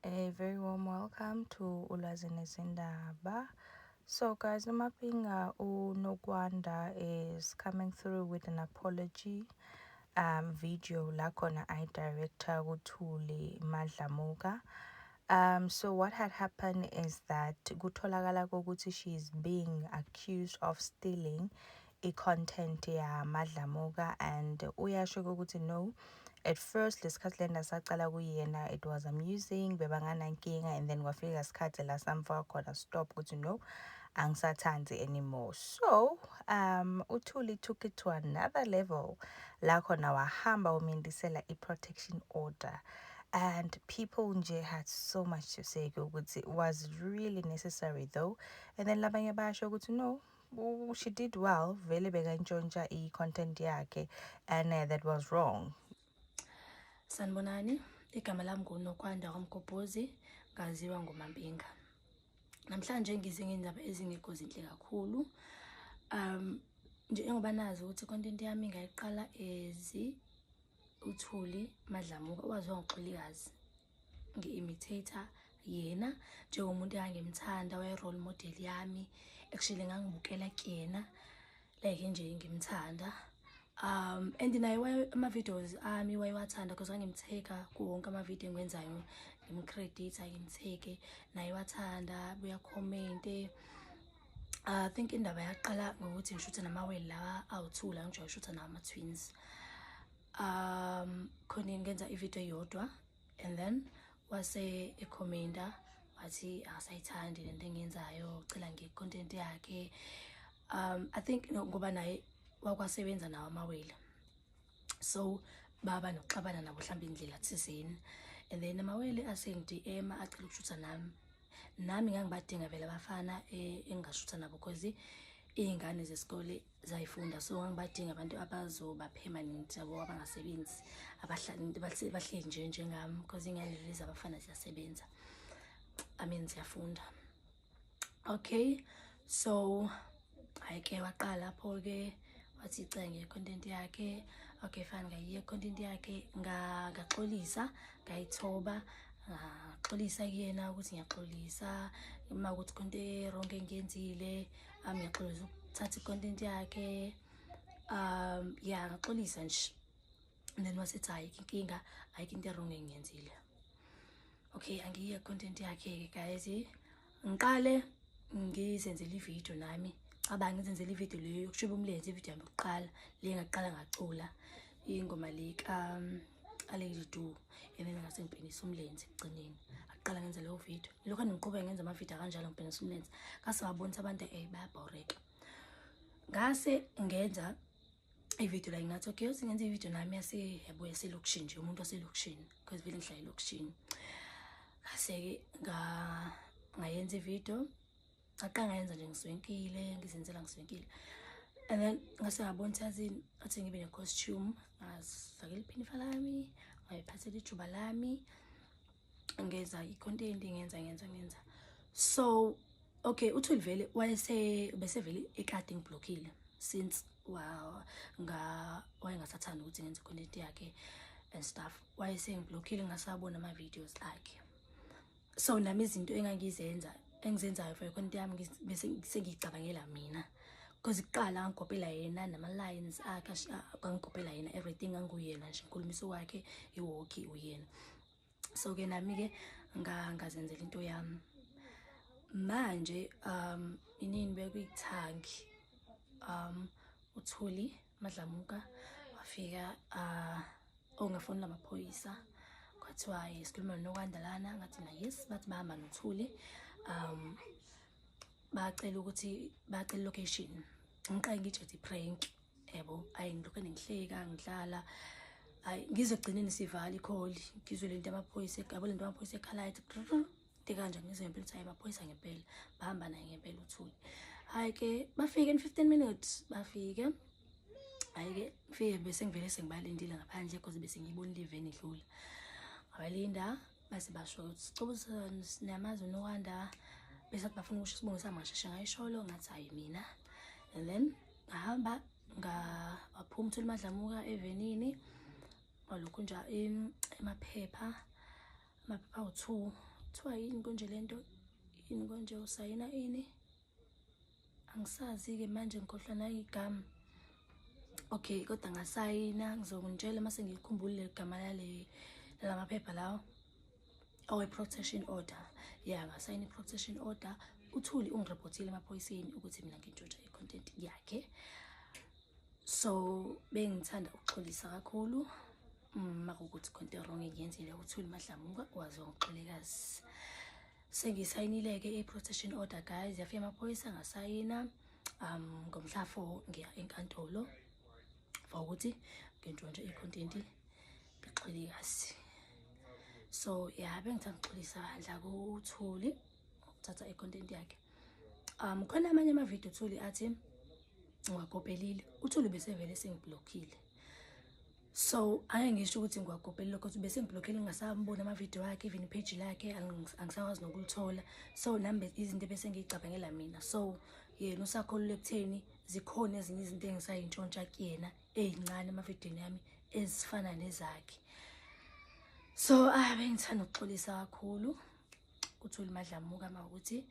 A very warm welcome to Ulwazi Nezindaba. So guys, uMampinga uNokwanda is coming through with an apology video la khona ayi-director kuThuli Madlamuka. So what had happened is that kutholakala kokuthi she is being accused of stealing i-content yaMadlamuka, and uyasho ukuthi no, at first lesikhathi lena sacala kuyena, it was amusing, bebanganankinga, and then kwafika isikhathi la samfaka khona stop ukuthi no, angisathandi anymore. So uThuli took it to another level la khona wahamba umindisela i-protection order, and people nje had so much to say ukuthi was really necessary though. And then labanye bayasho ukuthi no, she did well, vele bekantshontsha i-content yakhe and that was wrong. Sanibonani, igama lami nguNokwanda kwaMgobhozi, ngaziwa ngoMampinga. Namhlanje ngize ngendaba ezingekho zinhle kakhulu. Njengoba nazi ukuthi content yami ngayiqala ezi uThuli Madlamuka, owaziwa ngoXolikazi. Ngi-imitate yena njengomuntu engangimthanda, waye role model yami. Actually ngangibukela kuyena, like nje ngimthanda. And naye ama-videos ami wayewathanda because ngangimtheka kuwo wonke ama-video engiwenzayo, ngimcredita, ngimtheke, naye wathanda, buya commente. I think indaba yaqala ngokuthi ngishuthe namawele lawa awu-two la ngijwayele ukushutha nawo ama-twins. Khona ngenza ividiyo eyodwa and then wase ekhomenta wathi akasayithandi lento engiyenzayo, ucela ngiye-content yakhe. I think no, ngoba naye wakwasebenza nawo amawele, so baba nokuxabana nabo mhlawumbe indlela thizeni, and then amawele asengi-DM acela ukushutha nami. Nami ngangibadinga vele abafana engingashutha nabo because iy'ngane zesikole zayifunda, so ngangibadinga abantu abazoba permanent yabo, abangasebenzi, abahleli nje njengami, because iy'ngane lezi abafana ziyasebenza, I mean ziyafunda. Okay, so hhayi-ke waqala lapho-ke wathi icela ngiye-content yakhe. Okay, fine, ngayiye content yakhe, ngaxolisa, ngayithoba, ngaxolisa kuyena ukuthi ngiyaxolisa uma ukuthi khona e-wrong engiyenzile, ngiyaxolisa ukuthatha i-content yakhe. Ya, ngaxolisa nje and then wasethi ayikho inkinga, ayikho into e-wrong engiyenzile. Okay, angiye content yakhe-ke guys, ngiqale ngizenzele ividiyo nami. Cabanga, ngizenzele ividiyo leyo yokushuba umlenze, ividiyo yami yokuqala le ngaqala ngacula ingoma le ka Lady Du, and then ngase ngibhenisa umlenze ekugcineni. Aqala ngenza leyo video, lokho ngiqhubeka ngenza amavidiyo kanjalo, ngibhenisa umlenze, ngase ngabonisa abantu bayabhoreka. Ngase ngenza ividiyo la, ngathi okay, uthi ngenza ividiyo nami yase yabo yaselokishini nje, umuntu waselokishini, because vele ngihlala elokishini. Ngase-ke ngayenza ividiyo, ngaqala ngayenza nje ngiswenkile, ngizenzela ngiswenkile, and then ngase ngabona ukuthi yazini, athi ngibe ne-costume, ngazifakela iphinifa lami, ngayiphathela ijuba lami, ngenza i-content, ngenza ngenza ngenza. So okay, uThuli vele wayese bese vele ekade ngiblockile since wa nga wayengasathanda ukuthi ngenze content yakhe and stuff, wayesengiblockile, ngasabona ama-videos akhe. So nami izinto engangizenza, engizenzayo for content yami, bese sengiyicabangela mina, because kuqala ngangikopela yena nama-lines akhe, ngangikopela yena everything, nganguyena nje, ngikhulumiso wakhe iwoki uyena. So-ke nami-ke ngazenzela into yami. Manje inini bekuyithangi, uThuli Madlamuka wafika, ongafonela amaphoyisa, kwathiwa sikhuluma noNokwanda lana. Ngathi na yes, bathi bahamba noThuli, bacela ukuthi bacela location. Ngiqale ngitshe i-prank yabo, ayi ngilokhu ngihleka ngidlala, hayi ngizogcineni sivala i-call, ngizwe lento amaphoyisa yabo, lento amaphoyisa ekhala ethi into kanje. Ngizwe ngempela ukuthi hayi, amaphoyisa ngempela bahamba naye ngempela uThuli. Hhayi-ke bafike in 15 minutes bafike. Hhayi-ke fike bese ngivele sengibalindile ngaphandle because bese ngiyibonile iveni idlula. Ngabalinda base basho ukuthi sicela sinamazi uNokwanda, bese athi bafuna ukusho isibongo sami, ngasheshe ngayisholo, ngathi hayi mina. And then ngahamba, waphuma uThuli Madlamuka evenini, walokhu nje amaphepha, amaphepha awu-two. Kuthiwa yini konje lento, yini konje usayina ini, angisazi-ke manje, ngikhohlwa nayigama. Okay, kodwa ngasayina, ngizokunitshela mase ngikhumbule igama lamaphepha lawo, owe-protection order. Ya, ngasayina i-protection order. UThuli ungirepotile emaphoyiseni ukuthi mina ngintshontsha i-content yakhe. So bengithanda ukuxolisa kakhulu makuwukuthi khona into wrong engiyenzile. UThuli Madlamuka waziwa ngokuxolekazi. Sengisayinile-ke i-protection order, guys, yafika amaphoyisa, ngasayina. Ngomhla 4 ngiya enkantolo for ukuthi ngintshontshe i-content kaXolikazi. So ya, bengithanda ukuxolisa bandla kuThuli ukuthatha i-content yakhe. Khona amanye amavidiyo Thuli athi ngiwakopelile. UThuli bese vele sengiblockile, so ake ngisho ukuthi ngiwakopelile ukuthi bese ngiblockile, ngingasamboni amavidiyo akhe, even ipage lakhe angisakwazi nokulithola. So nami izinto ebese ngiyicabangela mina, so yena usakholelwa ekutheni zikhona ezinye izinto engisayintshontsha kuyena ey'ncane emavidiyweni yami ezifana nezakhe. So ah, bengithanda ukuxolisa kakhulu kuThuli Madlamuka uma ukuthi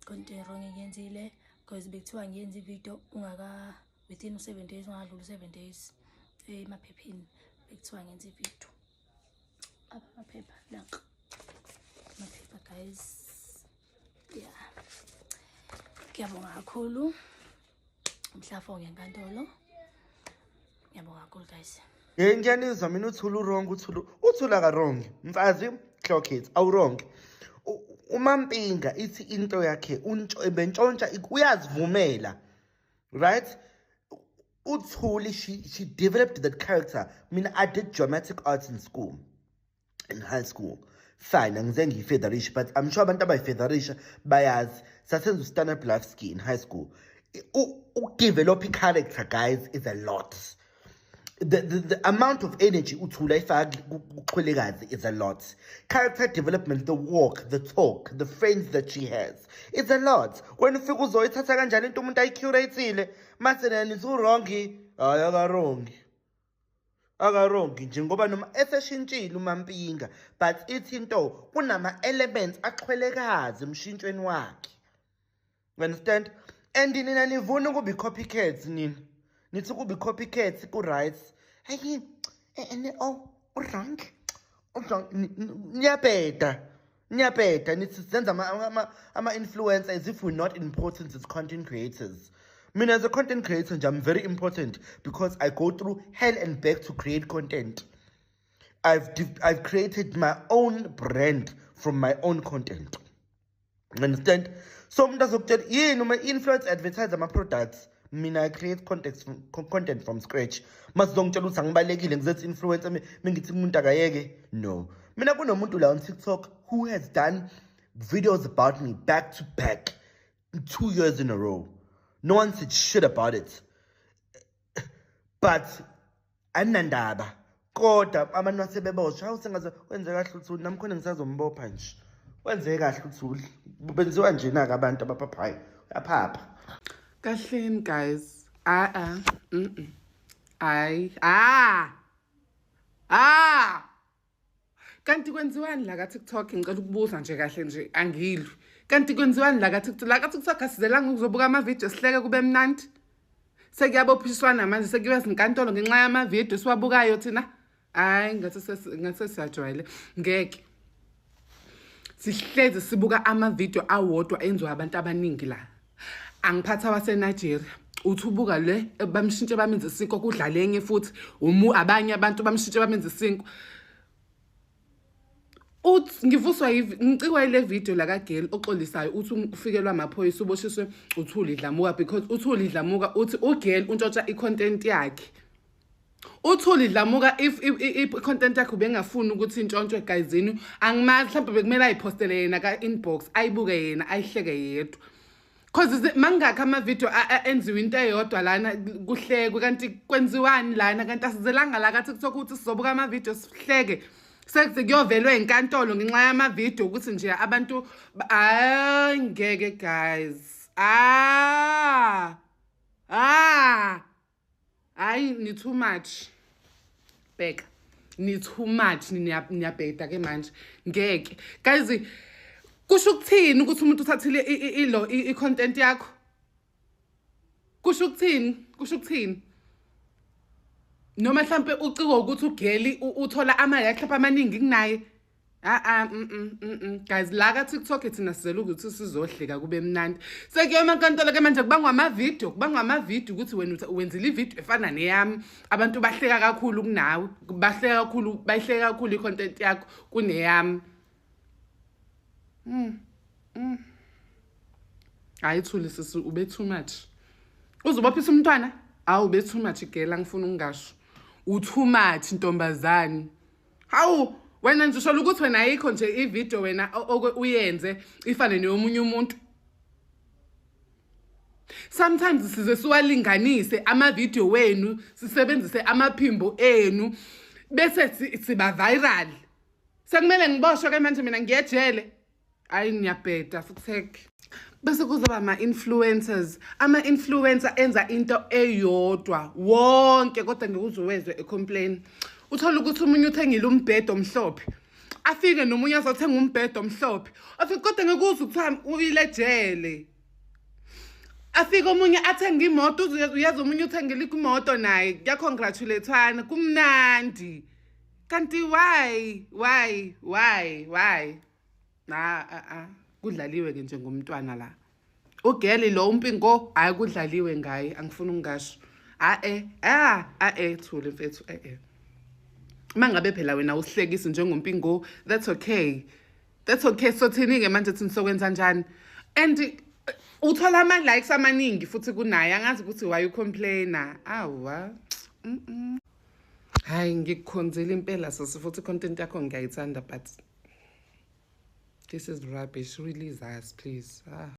khona into wrong engiyenzile, because bekuthiwa ngiyenza ividiyo ungaka within u-7 days, ungadluli u-7 days emaphepheni, bekuthiwa ngenza ividiyo. Apha amaphepha, nanka amaphepha, guys. Yeah, ngiyabonga kakhulu. Mhla 4 ngenkantolo. Ngiyabonga kakhulu, guys. Hey, ngiyanizwa mina. Uthula u-wrong, uthula, uthula ka-wrong mfazi, clock it, awu-wrong. UMampinga ithi into yakhe bentshontsha, uyazivumela, right? Uthuli, she developed that character. Mina, I did dramatic arts in school, in high school. Fine, angize ngiyifeatherisha, but I'm sure abantu abayifeatherisha bayazi sasenza uStanislavski in high school. Ukudevelop i-character, guys, is a lot. The amount of energy uthula ifaka kuXhwelekazi is a lot. Character development, the walk, the talk, the friends that she has, it's a lot. Wena ufika uzoyithatha kanjani into umuntu ayi-curate-ile, mase nina nithi u-wrong? Hhayi, aka-wrong, aka-wrong nje, ngoba noma eseshintshile uMampinga, but ithi into kunama-elements axhwelekazi emshintshweni wakhe, you understand? And nina nivuna ukuba i-copycats, nina nithi ukuba i-copycats ku-right. Hayi, oh, u-wrong, u-wrong. Niyabheda, niyabheda. Nithi senza ama-influencer as if we're not important as content creators. Mina, as a content creator nje, I'm very important because I go through hell and back to create content. I've created my own brand from my own content. You understand? So umuntu azokutshela yini uma influence advertise ama-products, mina I create content from scratch. Masizongitshela ukuthi angibalekile, ngizethi influencer, mengithi umuntu akayeke. No, mina kunomuntu la on TikTok who has done videos about me back to back 2 years in a row. No one said shit about it, but anginandaba. Kodwa abantu basebeboshwa, hawu, sengaze wenze kahle uThuli, nami khona ngisazombopha nje. Wenze kahle uThuli, benziwa nje naka abantu abaphaphayo, uyaphapha. Kahleni, guys. Ah ah. Hayi. Ah. Ah. Kanti kwenziwani la ka TikTok? Ngicela ukubuza nje kahle nje, angilwi. Kanti kwenziwani la ka TikTok? La ka TikTok asizelanga ukuzobuka ama video sihleke kube mnandi. Sekuyabophiswana manje, sekuyiwa izinkantolo ngenxa yama video siwabukayo thina. Hayi, ngathi siyajwayele. Ngeke. Sihlezi sibuka ama-video awodwa enziwa abantu abaningi la. Angiphatha waseNigeria. Uthi ubuka le, bamshintshe bamenze isinkwa, kudlale enye futhi umu abanye abantu bamshintshe bamenze isinkwa. Uthi ngivuswa, ngicikwa ile video la kagirl oxolisayo, uthi ufikelwa amaphoyisa, uboshiswe uThuli Dlamuka, because uThuli Dlamuka uthi ugirl untshontsha i-content yakhe. UThuli Dlamuka, if i-content yakhe ubengafuni ukuthi intshontshwe egazini, angimazi, mhlawumbe bekumele ayiphostele yena ka-inbox, ayibuke yena, ayihleke yedwa. Cause mangakhi ama-video enziwa into eyodwa lana kuhlekwe? Kanti kwenziwani lana? Kanti asizelanga la ka-TikTok ukuthi sizobuka ama-video sihleke? Sekuze kuyovelwa enkantolo ngenxa yama-video, ukuthi nje abantu hayi, ngeke, guys. Ah ah, hayi, ni too much. Bheka. Ni too much, niyabheda ke manje. Ngeke guys, kusho ukuthini ukuthi umuntu uthathile ilo i-content yakho? Kusho ukuthini? Kusho ukuthini? Noma mhlambe uciko ukuthi ugeli uthola ama-like mhlawumbe amaningi kunaye. A-a, guys, la ka-TikTok thina sizele ukuthi sizohleka, kube mnandi. Sekuyo emankantolo ke manje, kubangwa amavidiyo, kubangwa amavidiyo ukuthi wena wenzile ividiyo efana neyami, abantu bahleka kakhulu kunawe, bahleka kakhulu, bayihleka kakhulu i-content yakho kuneyami. Hayi Thuli sisi, ube too much. Uzobophisa umntwana? Awu, ube too much girl, angifuni ukungasho. U-too much ntombazane. Hawu, wena nje usho ukuthi wena ayikho nje ividiyo wena uyenze ifane neyomunye umuntu. Sometimes size siwalinganise amavidiyo wenu, sisebenzise amaphimbo enu, bese siba viral. Sekumele ngiboshwe ke manje, mina ngiyejele. Hayi, ngiyabheda futhi. Bese kuzoba ama-influencers, ama-influencer enza into eyodwa wonke, kodwa ngeke uwezwe e-complain. Uthola ukuthi omunye uthengile umbhedo omhlophe, afike nomunye azothenga umbhedo omhlophe, afike, kodwa ngeke uzwe kuthiwa uyilejele. Afike omunye athenge imoto, uyeza omunye uthengele imoto naye, kuya-congratulate-wana, kumnandi. Kanti why, why, why, why? Ah ah ah, kudlaliwe ke nje ngomntwana la, ugeli lo uMpingo. Hayi, kudlaliwe ngaye, angifuni ukungasho. A-e, ah, a-e, Thuli mfethu, e-e, uma ngabe phela wena usihlekisi njengoMpingo, that's okay, that's okay. So thini-ke manje? Thini sokwenza njani? And uthola ama-likes amaningi futhi kunaye. Angazi ukuthi why u-complaina. Awa. Hayi, ngikukhonzile impela sisi, futhi i-content yakho ngiyayithanda, but this is rubbish. Release us, please. Ah.